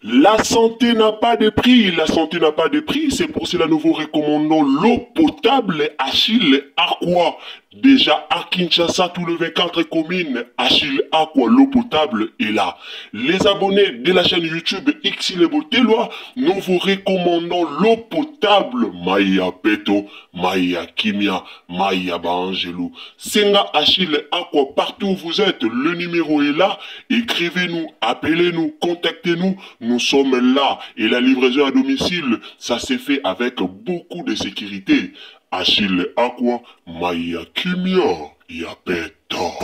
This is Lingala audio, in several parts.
La santé n'a pas de prix, la santé n'a pas de prix, c'est pour cela nous vous recommandons l'eau potable Achille Aqua. Déjà à Kinshasa, tous les 24 communes, Achille Aqua, l'eau potable est là. Les abonnés de la chaîne YouTube Xile Boteloi, nous vous recommandons l'eau potable Maya Peto, Maya Kimia, Maya Baangelou. Senga Achille Aqua, partout où vous êtes, le numéro est là. Écrivez-nous, appelez-nous, contactez-nous. Nous sommes là. Et la livraison à domicile, ça s'est fait avec beaucoup de sécurité. Achille Aqua, Maya Kimia, Yapeto.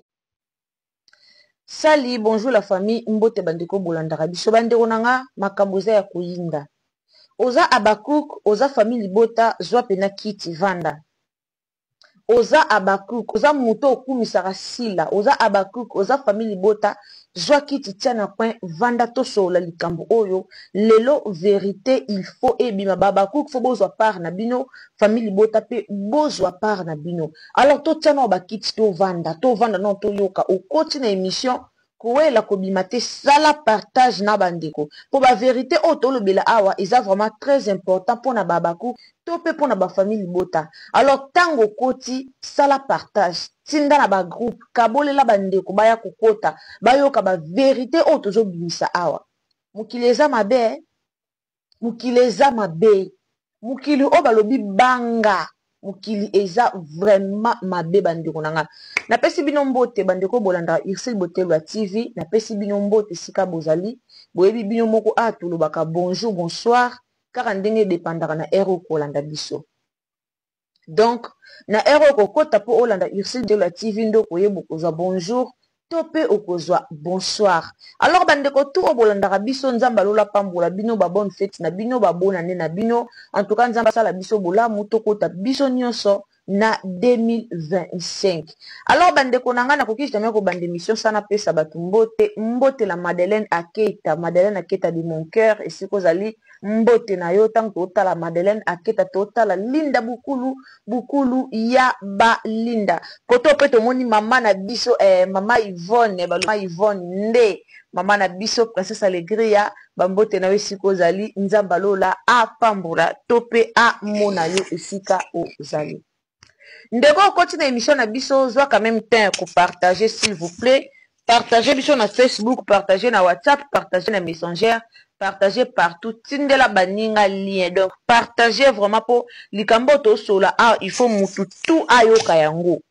Sali bonjour la famille mbote bandeko bolandaka biso bandeko na nga makambo eza ya koyinda oza Habacuc oza famille libota zwa pena kiti vanda oza Habacuc oza moto okumisaka Sila oza Habacuc oza famille libota zwa kiti tia na coin vanda tosolola likambo oyo lelo verite il faut ebima ba Habacuc faut bozwa part na bino famille libota pe bozwa part na bino alors totia nao bakiti tovanda tovanda nao toyoka okoti na émission kowela kobima te sala partage na bandeko mpo baverité oyo tolobela awa eza vraiment très important mpona babaku to mpe mpona bafamille libota. Alors ntango okoti sala partage tinda na bagroupe kabolela bandeko baya kokota bayoka baverité oyo tozobimisa awa. Mokili eza mabe, mokili eza mabe, mokili oyo balobi banga, mokili eza vraiment mabe bandeko na nga. Napesi bino mbote bandeko bolandaka Ursule Botelwa TV, napesi bino mbote esika bozali, boyebi bino moko a tolobaka bonjour bonsoir kaka ndenge edépendaka na heure oyo kolanda biso. Donc na heure oyo kokota mpo olanda Ursule Botelwa TV nde okoyeba okozwa bonjour to mpe okozwa bonsoir. Alors bandeko tu oyo bolandaka biso, Nzambe alola pambola bino, ba bonne fête na bino, ba bonne année na bino. En tout cas Nzambe asala biso bolamu tokota biso nyonso na 2025. Alors bandeko na nga nakoki jamais kobanda émission sana pesa bato mbote, mbote la Madeleine Aketa, Madeleine Aketa de mon cœur, esika ozali mbote na yo tango totala Madeleine Aketa, totala Linda Bukulu, Bukulu ya ba Linda. Koto pe tomoni mama na biso mama Yvonne, ba mama Yvonne nde mama na biso Princesse Alegria, bambote na yo esika ozali, Nzambe alola apambola to pe amona yo esika ozali. Ndeko okoti na émission na biso, zwa quand même temps ya kopartager s'il vous plaît. Partagez biso na Facebook, partagez na WhatsApp, partagez na Messenger, partagez partout, tindela baninga lien. Donc partagez vraiment po likambo tosola ah il faut mutu tout ayoka yango.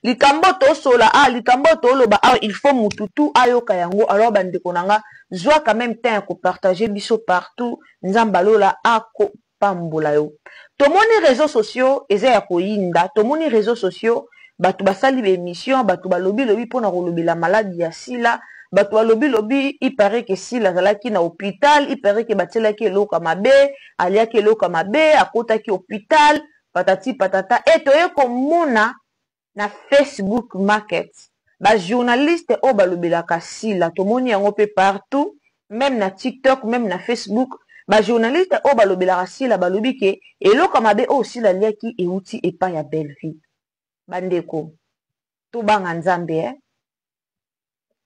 Likambo tosola ah likambo toloba ah il faut mutu tout ayoka yango. Alors bandeko nanga zwa quand même temps ya kopartager biso partout, Nzambe alola ako pambola yo. Tomoni réseaux sociaux eza ya koyinda, tomoni réseaux sociaux bato basali ba émission, bato balobi lobi mpona kolobela maladi ya Sila, bato balobi lobi il paraît que Sila azalaki na hôpital, il paraît que batielaki eloko ya mabe, aliaki eloko ya mabe, akotaki hôpital, patati patata. E toye komona na Facebook Market ba journaliste oyo balobelaka Sila, tomoni yango pe partout, même na TikTok, même na Facebook, ba journaliste oyo balobelaka Sila balobi ke eloko ya mabe oyo Sila aliaki euti epai ya Bellevue. Bandeko, tobanga Nzambe eh?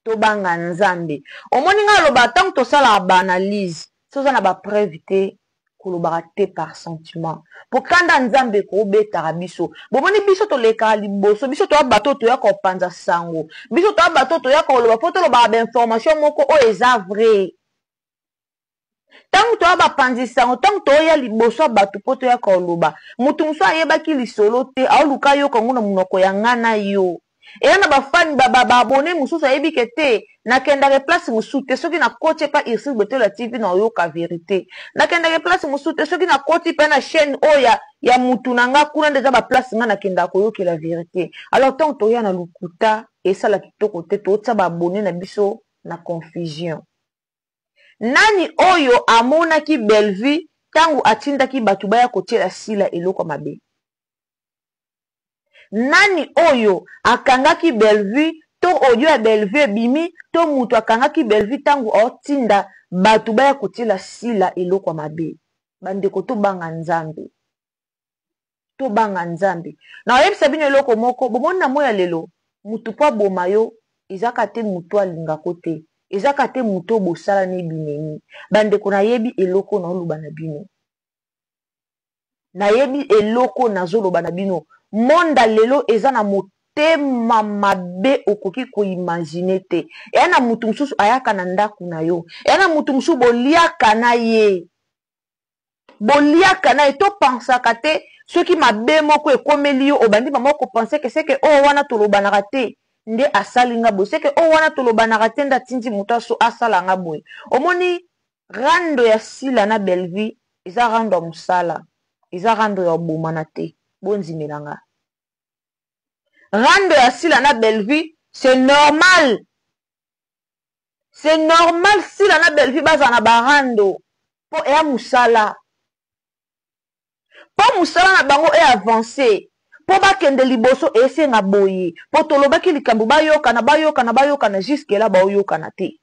Tobanga Nzambe. Omoni nga aloba ntango tosalaka ba analyse, soza na ba preuve te, kolobaka te par sentiment. Po kanda Nzambe kobetaka biso. Bomoni biso tolekaka liboso, biso toya bato toya kopanza sango. Biso toya bato toya koloba po tolobaka ba information moko oyo eza vrai. Ntango toya bapanzi sango, ntango toya liboso ya bato mpo toya koloba, moto mosusu ayebaki lisolo te, aoluka ayoka yango na monoko ya nga na yo. Eya na bafani baabone mosusu ayebi ke te, nakendaka place mosusu te, soki nakoti epa Ursule Botola TV na oyoka verite. Nakendaka place mosusu te, soki nakoti mpe na chaîne oyo ya mutu na nga, kuna nde eza ba place nga nakendaka koyokela verite. Alors ntango toya na lokuta, esala kitoko te, totia baabone na biso na confusion. Nani oyo amonaki Bellevue tango atindaki batu baya kotiela Sila eloko mabe? Nani oyo akangaki Bellevue to audio ya Bellevue ebimi to mutu akangaki Bellevue tango aotinda batu baya kotiela Sila eloko mabe? Bandeko tobanga Nzambe. Tobanga Nzambe. Nakoyebisa bino eloko moko, bomoni na moi ya lelo, mutu po aboma yo, ezaka te mutu alingako te. Ezaka te mutu oyo bosala na ebinemi. Bandeko nayebi eloko naoloba na bino. Nayebi eloko nazoloba na bino. Monde ya lelo eza na motema mabe okoki koimagine te. Eya na mutu mosusu ayaka na ndako na yo. Eya na mutu mosusu boliaka na ye. Boliaka na ye, topansaka te soki mabe moko ekomeli yo obandi mama kopense ke seke oyo wana tolobanaka te nde asali nga boye, seke oyo wana tolobanaka te nde atindi moto asala nga boye. Omoni rando ya Sila na Bellevue eza rando ya mosala, eza rando ya obomana te, bondimela nga. Rando ya Sila na Bellevue c'est normal. C'est normal Sila na Bellevue bazala na barando po eya musala. Po musala na bango e avancer, po bakende liboso esenga boye, po tolobaki likambo bayokana bayokana bayokana jusque là baoyokana te.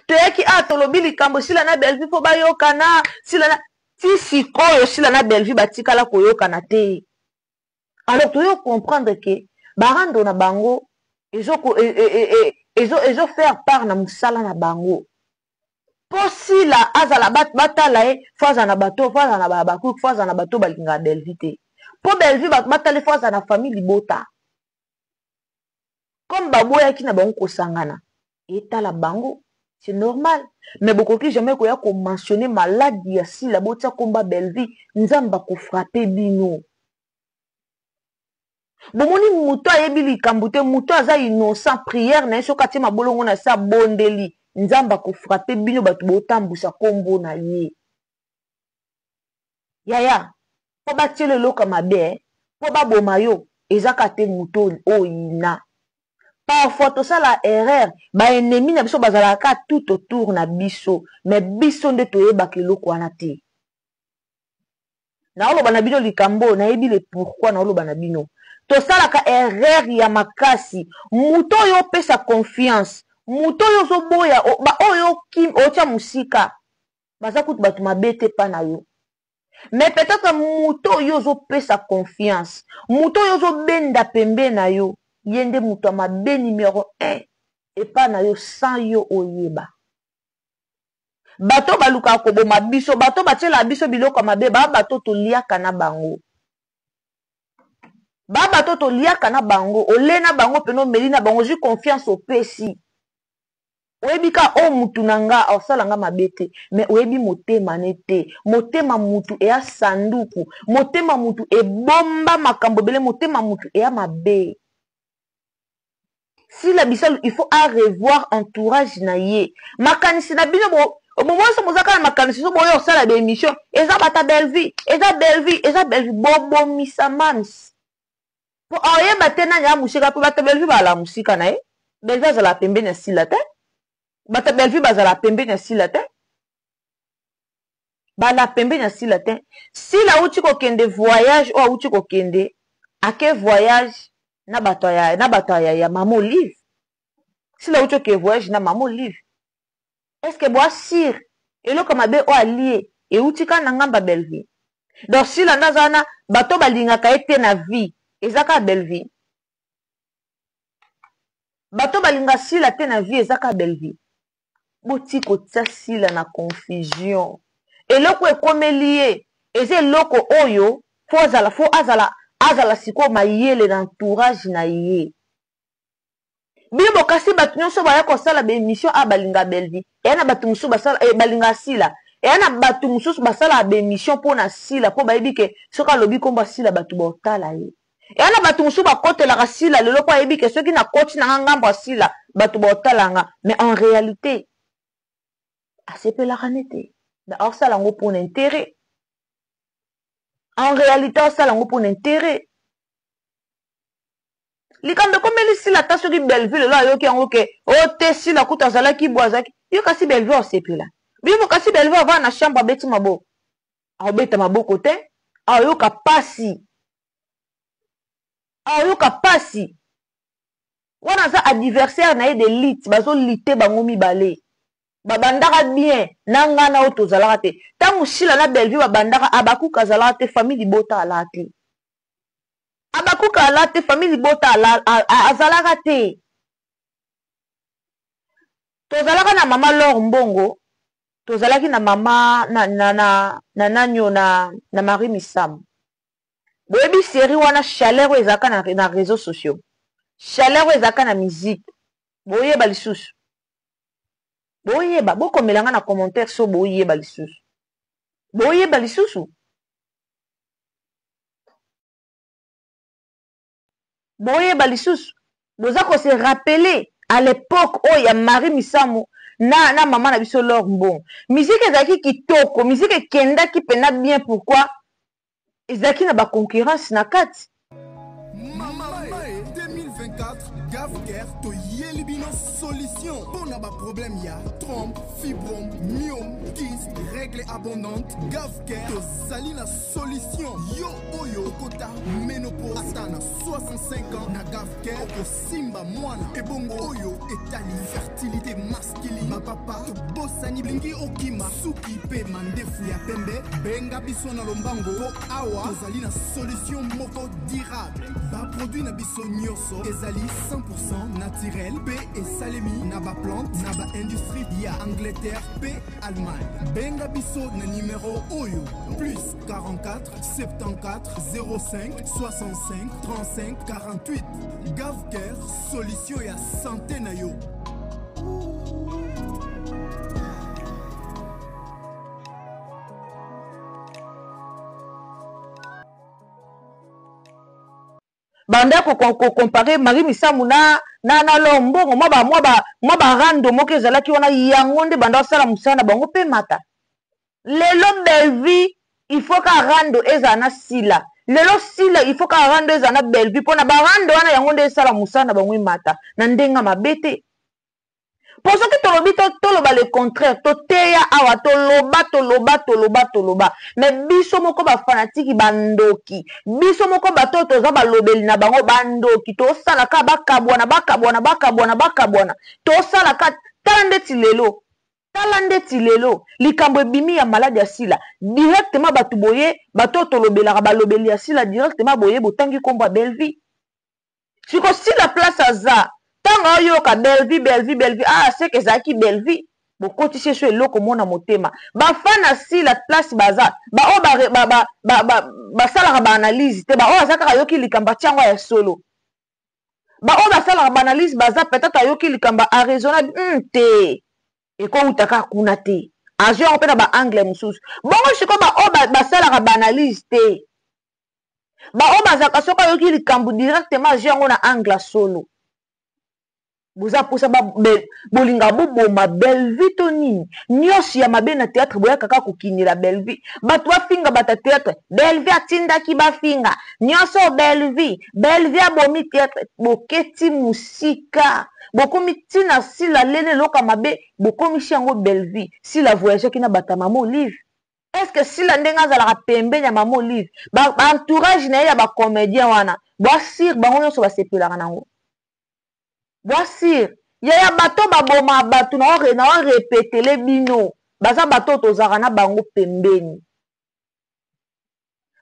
Toyaki awa tolobi likambo Sila na Bellevue po bayokana, Sila na ti sikoyo Sila na Bellevue batikala koyokana te. Alors toyo comprendre que barando na bango ezo ezo ezo faire part na musala na bango. Po Sila azala batala ye, faut azala na bato, faut azala na ba bakuku, faut azala na bato balingaka Bellevue te. Po Bellevue bato batala, faut azala na famille libota. Comme baboyaki na bango kosangana, etala bango, c'est normal. Mais bokoki jamais koya ko mentionner malade ya Sila botia komba Bellevue, Nzambe akofrappe bino. Bomoni moto ayebi likambo te, moto aza innocent, prière na ye soki atie mabolongo na se abondeli, Nzambe akofrappe bino bato botambusa kombo na ye. Yaya, po batiela eloko mabe, po baboma yo, ezaka te moto oyina. Parfois tosala erreur, ba ennemi na biso bazalaka tout autour na biso, mais biso nde toyebaka eloko wana te. Naoloba na bino likambo, nayebi le pourquoi naoloba na bino. Tosalaka erreur ya makasi. Moto oyo opesa confiance, moto oyo ozoboya, ba oyo otia mosika, baza kutu bato mabe te pa na yo. Mais peut-être moto oyo ozopesa confiance, moto oyo ozobenda pembe na yo, ye nde moto ya mabe numéro 1 epa na yo sans yo oyeba. Bato balukaka koboma biso, bato batiela biso biloko ya mabe, ba bato toliaka na bango. Ba bato toliaka na bango, ole na bango peno omeli na bango, ozwi confiance opesi. Oyebi ka o mutu na nga osala nga mabe te, mais oyebi motema ne te. Motema mutu eya sanduku, motema mutu ebomba makambo ebele, motema mutu eya mabe. Sila Bisalu, il faut à revoir entourage na ye. Makanisi na bino bo bomoni so bozaka na makanisi so boyo osala ba émission, eza bata Bellevue, eza Bellevue, eza Bellevue, bobomisa mams. Po oyeba te nani ya musika, po bata Bellevue bala musika na ye. Bellevue azala pembeni ya Sila te. Bata Bellevue bazala pembeni ya Sila te. Bala pembeni ya Sila te. Sila auti kokende voyage, oyo auti kokende, ake voyage na bato ya, na bato ya, ya Mama Olive. Sila auti kokende voyage na Mama Olive. Est-ce que boa sire eloko mabe oyo alie euti kaka na ngamba Bellevue? Donc Sila nde aza wana, bato balingaka ye te na vie, eza kaka Bellevue. Bato balinga Sila te na vie, eza kaka Bellevue. Boti kotia Sila na confusion. Eloko ekomeli ye, eza eloko oyo faut azala, faut azala, azala sikoyo mayele na entourage na ye. Bino bokasi bato nyonso baya kosala ba émission a balinga Bellevue. Eya na bato mosusu basala eh, balinga Sila. Eya na bato mosusu basala ba émission mpo na Sila mpo bayebi ke soki alobi kombo ya Sila bato baotala ye. Eya na bato mosusu bakotelaka Sila lelo mpo ayebi ke soki nakoti na nga ngambo ya Sila bato baotala nga. Mais en réalité asepelaka ne te. Mais aosala yango mpo na intérêt. En réalité aosala yango mpo na intérêt. Likambo ekomeli Sila ata soki Bellevue lelo ayoki yango ke o oh, te Sila kutu azalaki bo azalaki yo kasi Bellevue osepela bino kasi Bellevue avanda na chambre abeti maboko aobeta maboko te aoyoka pasi aoyoka pasi wana aza adversaire na ye de lite bazolite bango mibale babandaka bien na nga na oyo tozalaka te ntango Sila na Bellevue babandaka Abakuka azalaka te famille libota alaka te Habacuc ala te famille libota ala azalaka te tozalaka na mama Lor Mbongo tozalaki na mama na na na na nanio na na Marie Misamu boyebi serie wana chaleur oyo ezalaka na, na réseaux sociaux chaleur oyo ezalaka na musique boyeba lisusu boyeba bokomela nga na commentaire so boyeba lisusu boyeba lisusu Boyeba lisusu, boza ko se rappeler à l'epoque oyo ya Marie Misamu na, na mama na biso Laure Mbongo. Musique ezalaki kitoko, musique ekendaki pena bien pourquoi? Ezalaki na ba concurrence na kati. Mama 2024 Gavcare toyeli bino solution mpo na baproblème ya trompe, fibrome, myome, kyste, règle abondante. Gavcare tozali na solution. Yo oyo okota menopause ata na 65 ans na Gavcare okosimba mwana. Ebongo oyo etali fertilité masculine, bapapa tobosani lingi okima suki mpe mandefu ya pembe, benga biso na lombango mpo awa tozali na solution moko durable. Baproduit na biso nyonso ezali 100% naturel mpe esalemi na baplante na baindustrie ya Angleterre mpe Allemagne. Benga biso na numero oyo plus 44 74 05 65 35 48. Gavcare, solution ya santé na yo. Banda ko ko comparer Marie Misamu na na na L'or Mbongo mwa ba mwa ba mwa ba rando moko ezalaki wana yango nde banda osala mosala na bango pe mata. Lelo Bellevue il faut ka rando ezala na Sila. Lelo Sila il faut ka rando ezala na Bellevue pona ba rando wana yango nde esala mosala na bango emata na ndenge mabe te. Po soki tolobi to toloba le contraire toteya awa toloba toloba toloba toloba mais biso moko ba fanatiki ba ndoki biso moko bato oyo toza balobeli na bango ba ndoki tosala kaka bakabwana bakabwana bakabwana bakabwana tosala kaka tala ndeti lelo tala ndeti lelo likambo ebimi ya maladi ya sila directement bato boye bato oyo tolobelaka balobeli ya sila directement boye botangi nkombo ya Bellevue Siko sila place aza tango ayoka Bellevue Bellevue Bellevue ah seke ezalaki Bellevue bokotisi ye so eloko mona motema ba fan ya sila place baza ba oyo ba, ba, ba, ba, ba, basalaka ba analyse te ba oyo aza kaka ayoki likambo atia yango ya solo ba oyo basalaka ba analyse baza peut-être ayoki likambo a raisonna te ekowuta kaka kuna te azwi yango mpe na ba angle mosusu bongo sikoyo ba oyo basalaka ba analyse te Ba oyo bazalaka soki ayoki likambo directement azwi yango na angle ya solo. Boza posa ba bolinga boboma Bellevue to nini? Nionso ya mabe na theatre boyaka kaka kokinela Bellevue. Bato bafinga bato ya theatre, Bellevue atindaki bafinga. Nionso Bellevue, Bellevue abomi theatre. Boketi musika. Bokomi ti na Sila lele eloko ya mabe bokomisi yango Bellevue. Sila avoyageaki na bato ya mama Olive. Est ce que Sila ndenge azalaka pembeni ya maman Olive, ba, ba entourage na ye ya ba comediens wana, boa sur bango nyonso basepelaka nango. Boa sur. Yaya bato baboma bato na na repetele bino, baza bato tozalaka na bango pembeni.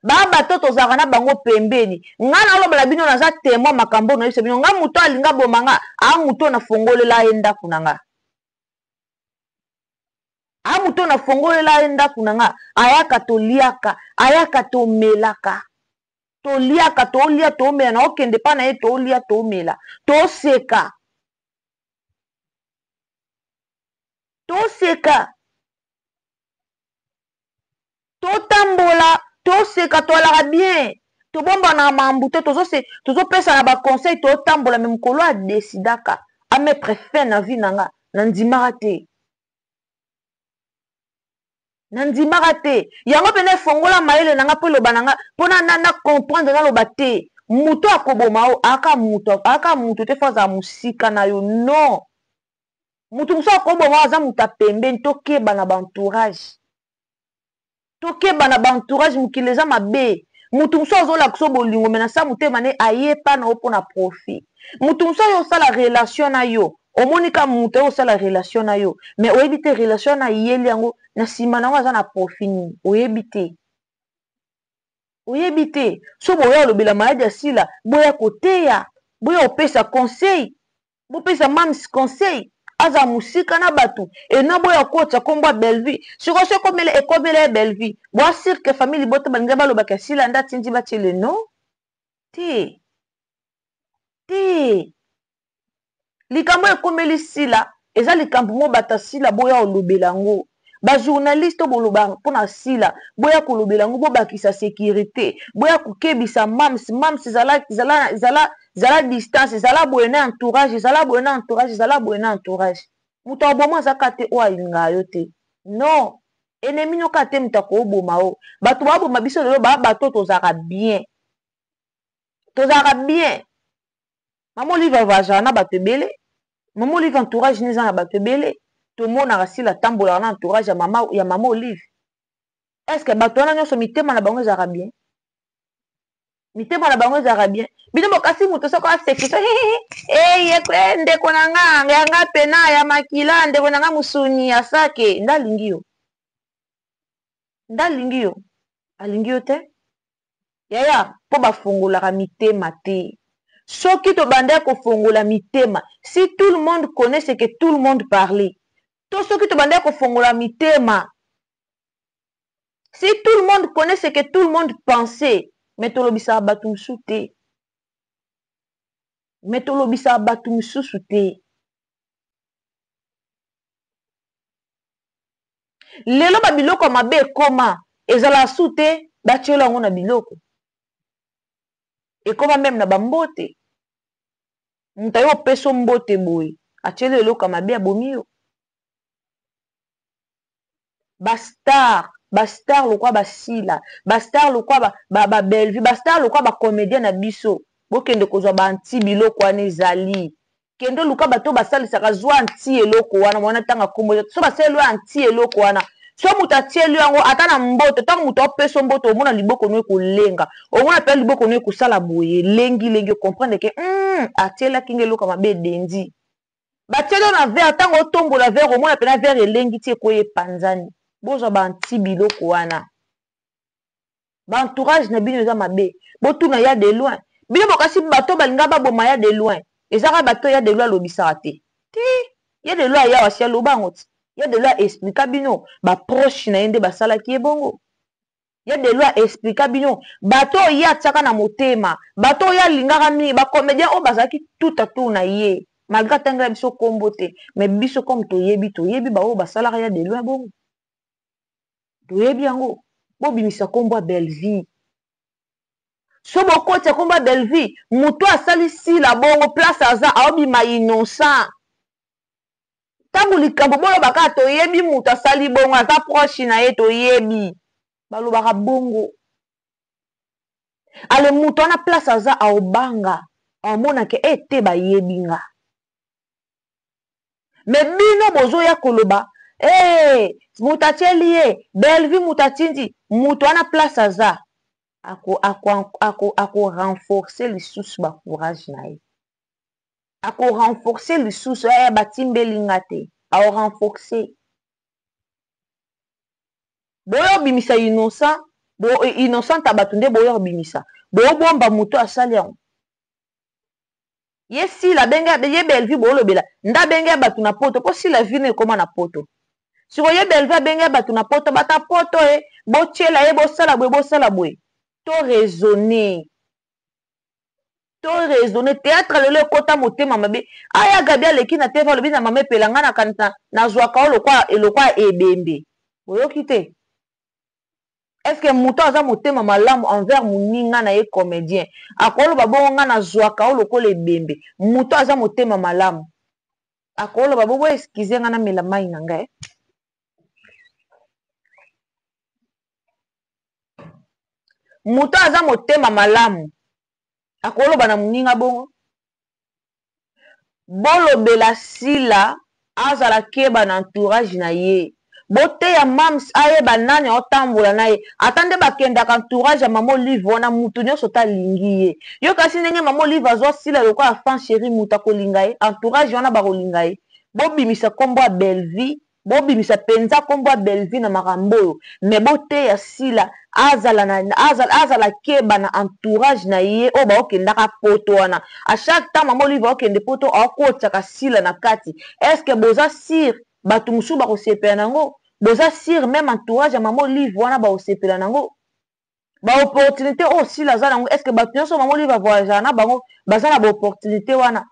Ba bato tozalaka na bango pembeni. Nga nalobela bino naza témoin makambo nayebisa bino, nga moto alinga boma nga, a moto na fongolela ye ndako na nga. A moto na fongolela ye ndako na nga, ayaka toliaka, ayaka tomelaka. Toliaka, tolia, tomela, na okende pa na ye tolia, tomela. Toseka. Toseka, totambola, toseka, toalaka bien, tobombanaka mambu te, tozopesana ba conseil, totambola. Me mokolo adesidaka amettre fin na vie na nga, nandimaka te, nandimaka te. Yango mpena efongola mayele na nga mpo eloba na nga mpo na comprendre, naloba te moto akoboma o aka moto, aka moto te, fo azala mosika na yo. Non, moto mosusu akoboma aza moto apembeni. Tokeba na baentourage, tokeba na baentourage, mokili eza mabe. Moto mosusu azolakisa bolingo, me na sa motema ne ayepa na yo mpona profit. Moto mosusu ayo osala relation na yo, omoni ka moto ayo osala relation na yo, me oyebi te relation na ayeli yango na nsima nango aza na profit nini, oyebi te, oyebi te. So boya olobela maladi ya Sila, boya koteya, boya kopesa conseil, bopesa mams conseil aza mosika na bato ena, boya kotya nkombo ya Bellevue. Sikoyo so ekomela, ekomela ya Bellevue, boasire ke famille libota balingi balobaka Sila nde atindi batiele. No te, te, likambo ekomeli Sila eza likambo mo bato ya Sila boya kolobela yango. Bajournaliste oyo boloba mpona Sila, boya kolobela yango, bobakisa sécurité, boya kokebisa mams. Mams, zala, zala, zala, zala distance, ezala boye na entourage, ezala boye na entourage, ezala boye na entourage. Moto aboma aza kaka te oyo alingaka yo te. Non, ennemi no kaka te moto akoboma o. Bato baboma biso lelo, baa bato tozalaka bien, tozalaka bien. Mama Olive avoyageaka na bato ebele. Mama Olive entourage ne eza na bato ebele. Tomonaka Sila atambolaka na entourage ya mama Olive. Est ce que bato wana nyonso mitema na bango ezalaka bien? Mitema na bango ezalaka bien? Bino bokasi moto soko asekisa eyekwe, ndeko na nga yanga pena ya makila, ndeko na nga mosuni asake nde alingi yo, nde alingi yo, alingi yo te yaya, mpo bafungolaka mitema te. Soki tobandaki kofongola mitema, si tout le monde connaît ce que tout le monde parlait, to soki tobandaki kofongola mitema, si tout le monde connaît ce que tout le monde pensait, mais tolobisaka bato mosusu te, mais tolobisaka bato mosusu te. Lelo babiloko ya mabe ekoma, ezala su te, batiela yango na biloko, ekoma même na bambote. Moto aye opesa mbote boye, atieli eloko ya mabe, abomi yo. Bastar, bastar lokwa basila, bastar lokwa babellevue, bastar lokwa bacomédien na biso, bokende kozwa baanti biloko wana. Ezali kende oluka bato basalisaka, zwa anti eloko wana. Mwana ntanga kombo, so basaleli oyo anti eloko wana, so moto atieli yango ata na mboto, ntango moto apesa mboto, omona liboko no ekolenga, omona mpe liboko no ekosala boye, elengilengi, ocomprendre ke atielaki nga eloko mabe. Edendi batieli yo na verre, ntango otombola verre, omona mpena verre elengi ti ekoya epanzani. Bozwa baanti biloko wana. Baentourage na bino eza mabe. Botuna ya de loin, bino bokasi bato balinga baboma ya de loin, ezaka bato ya de loin alobisaka te te. Ya de loin ayawa si aloba yango ti ya de loin explika bino baproche na ye nde basalaki ye bongo. Ya de loin explika bino bato oyo ye atiaka na motema, bato oyo alingaka mingi, bacomédien oyo bazalaki tout autour na ye, malgré atangela biso nkombo te, mais biso comme toyebi, toyebi baoyo basalaka ya de loin bongo, toyebi yango. Bobimisa nkombo ya Bellevue, so bokotia nkombo ya Bellevue, moto asali Sila bongo, place aza aobima innocent. Ntango likambo boloba kaka toyebi moto asali bongo, aza proche na ye, toyebi, balobaka bongo. Ale moto wana place aza aobanga, aomonake e te bayebi nga. Me bino bozoya koloba hey, moto atieli ye Bellevue, moto atindi moto wana, place aza akorenforce ako, ako lisusu bacourage na ye, akorenforce lisusu batimbeli nga te, aorenforce. Boya obimisa innocent, bo innocent ya bato nde boya obimisa, boobomba moto asali yango. Ye Sila abenge ye Bellevue, boolobela nde abenge ya bato na poto, mpo Sila vino ekóma na poto. Sikoyo ye Bellevue abenge ya bato na poto, bata poto e botiela ye, bosala boye, bosala boye. To raisonner. To raisonner théâtre lelo ekota motema mabe. Aya Gabi aleki na TV alobi na mama epela nga nakanisa nazwaka yo lokwa elokwa ebembe. Boyoki te? Est-ce que moto aza motema malamu envers moninga na ye comédien akoloba bongo nga nazwaka yo lokola ebembe? Moto aza motema malamu akoloba bongo? Excuse nga, namela mai na ngai. Moto aza motema malamu akoloba na moninga bongo? Bolobela Sila azala keba na entourage na ye. Boteya Mams ayeba nani aotambola na ye. Ata nde bakendaka entourage ya mama Olive wana, mutu nyonso ta alingi ye. Yo kasi ndenge mama Olive azwa Sila lokola fan chéri, mutu akolinga ye, entourage wana bakolinga ye. Bobimisa kombo ya Bellevue, bobimisa penza kombo ya Bellevue na makambo oyo, mais boteya Sila azala na azala, azala keba na entourage na ye oyo baokendaka poto wana. A chaque temps mama Olive aokende poto, aokotiaka Sila na kati. Est-ce que boza sûr bato mosusu bakosepela nango? Boza sûr même entourage ya mama Olive wana bakosepela nango? Ba opportunité oyo Sila aza nango, est-ce que bato nyonso mama Olive avoyageaka na bango baza na ba opportunité wana?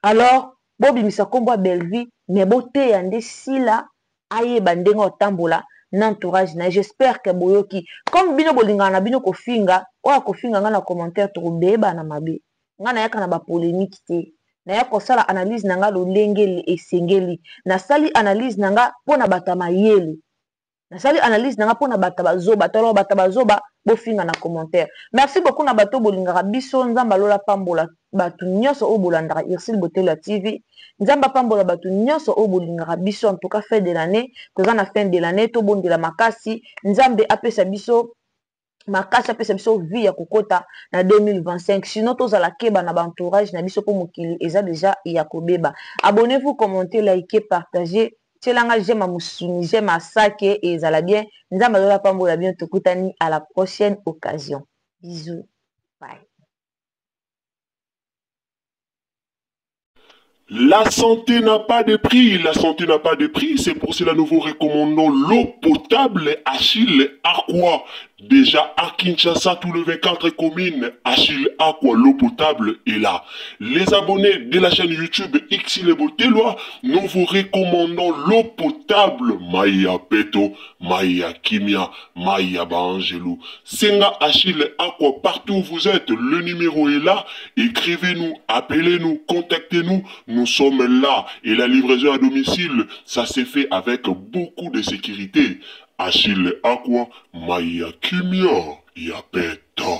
Alors bobimisa kombo ya Bellevue, mais boteya nde Sila ayeba ndenge otambola na entourage na ye. J'espère que boyoki. Comme bino bolingaka na bino kofinga, oyo akofinga nga na commentaire, tokobeba na mabe. Nga nayaka na ba polémique te, naya kosala analyse na nga lolenge esengeli. Nasali analyse na nga mpona bato ya mayele, nasali analyse na nga mpona bato bazoba. Tolo bato bazoba bofinga na commentaire. Merci beaucoup na bato bolingaka biso. Nzambe alola pambola bato nyonso oyo bolandaka Ursule Botelo ya TV. Nzambe apambola bato nyonso oyo bolingaka biso. En tout cas, fin de l'année, toza na fin de l'année, tobondela makasi, Nzambe apesa biso makasi, apesa biso vie ya kokota na 2025. Sinon tozala keba na baentourage na biso, mpo mokili eza deja ya kobeba. Abonnez-vous, commentez, likez, partagez. Tielanga j'aime ya mosuni, j'aime asake, ezala bien. Nzambe azola pambola bien. Tokutani à la prochaine occasion. Bisous, bye. La santé n'a pas de prix, la santé n'a pas de prix, c'est pour cela nous vous recommandons l'eau potable Achille Aqua. Déjà à Kinshasa, tout le 24 communes, Achille Aqua, l'eau potable est là. Les abonnés de la chaîne YouTube Xile Boteloi, nous vous recommandons l'eau potable Maya Peto, Maya Kimia, Maya Bangelou. Senga Achille Aqua, partout où vous êtes, le numéro est là. Écrivez-nous, appelez-nous, contactez-nous. Nous sommes là. Et la livraison à domicile, ça s'est fait avec beaucoup de sécurité. Achille Aqua, Maya Kimia, Yapeto.